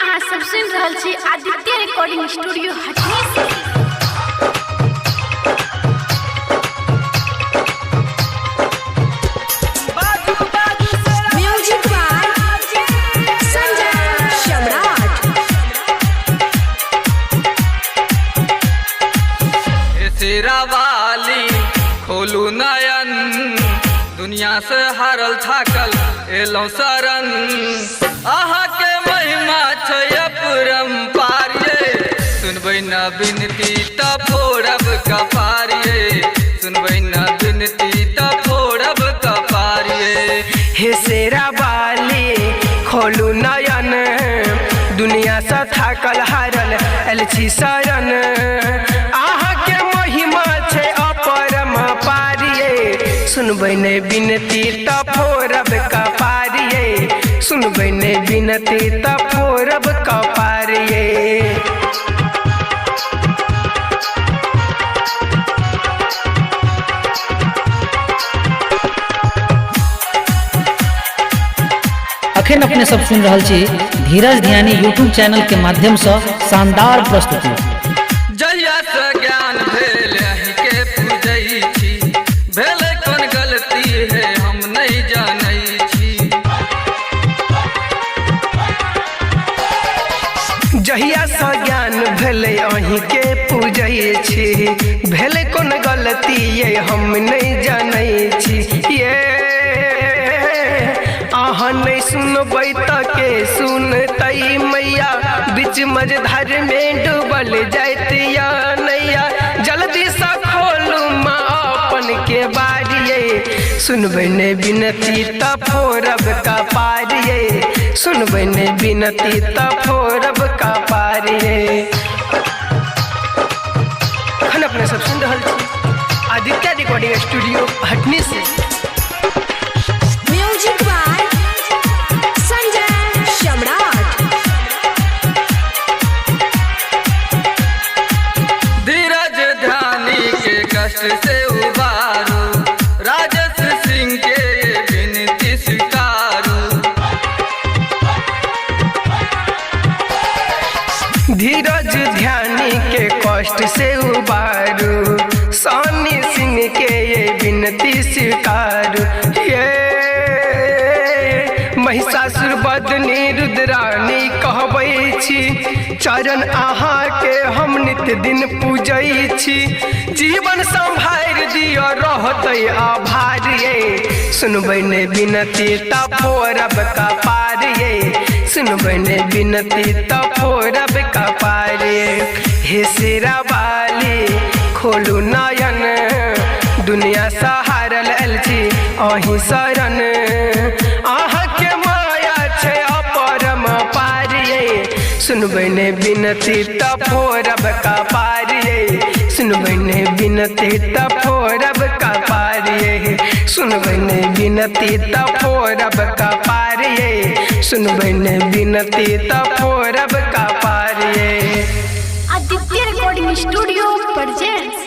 अहाँ सब सुनि रहल छी आदित्य रिकॉर्डिंग स्टूडियो हटनी से। Music by Sanjay Samrat. शेरा वाली खोलू नयन, दुनिया से हारल थाकल एलहुँ शरण। अहाँके महिमा छै अपरम्पार ये, सुनबै न विनती तऽ फोड़ब कपार ये, सुनबै न विनती तऽ फोड़ब कपार ये। हे शेरा वाली खोलू नयन, दुनिया से थाकल हारल एल छी शरण। अहाँके महिमा छै अपरम पारिये, सुनबै ने विनती तऽ फोड़ब कपारिये, सुनबै ने विनती तऽ फोड़ब कपारिये। अखन अपने सब सुनि रहल छी धीरज ध्यानी यूट्यूब चैनल के माध्यम से शानदार प्रस्तुति। जहिया से ज्ञान भेल अहींके पूजै छी, भेल कोन गलती है हम नहि जानै छी। जहिया सँ ज्ञान भेलै अहींके पूजै छी, भेलै कोन गलती ये हम नहि जानै छी। ये अहाँ नहि सुनबै तऽ के सुनतै मैया, बीच मझधार में डूबल जाइत या नैया। जल्दी सँ खोलू माँ अपन के बारिये, सुनबै ने विनती तऽ फोड़ब कपारिये, सुनबै ने विनती तऽ फोड़ब कपारिये। अखन अपने सब सुनि रहल छी आदित्य रिकॉर्डिंग स्टूडियो हटनी से। Music by Sanjay Samrat. धीरज ध्यानी के कष्ट से उबारू, राजेश सिंह के ये विनती स्वीकारू। धीरज ध्यानी के कष्ट से उबारू, सानी सिंह के ये विनती स्वीकारू। ये महिषासुर बदनी रुद्रानी कहबै छी, चरण अहाँ के हम नित दिन पूजै छी। जीवन संभारि दिअ रहतै आभार ये, सुनबै ने विनती तऽ फोड़ब कपार ये, सुनबै ने विनती तऽ फोड़ब कपार ये। हे शेरा वाली खोलू नयन, दुनिया सहारल एल छी अहीं शरण। अहाँके माया छै अपरम पारिये, सुनबै ने विनती तऽ फोड़ब कपारिये, सुनबै ने विनती तऽ फोड़ब कपारिये, सुनबै ने विनती तऽ फोड़ब कपारिये, सुनबै ने विनती तऽ फोड़ब कपारिये। Aditya recording studio presents.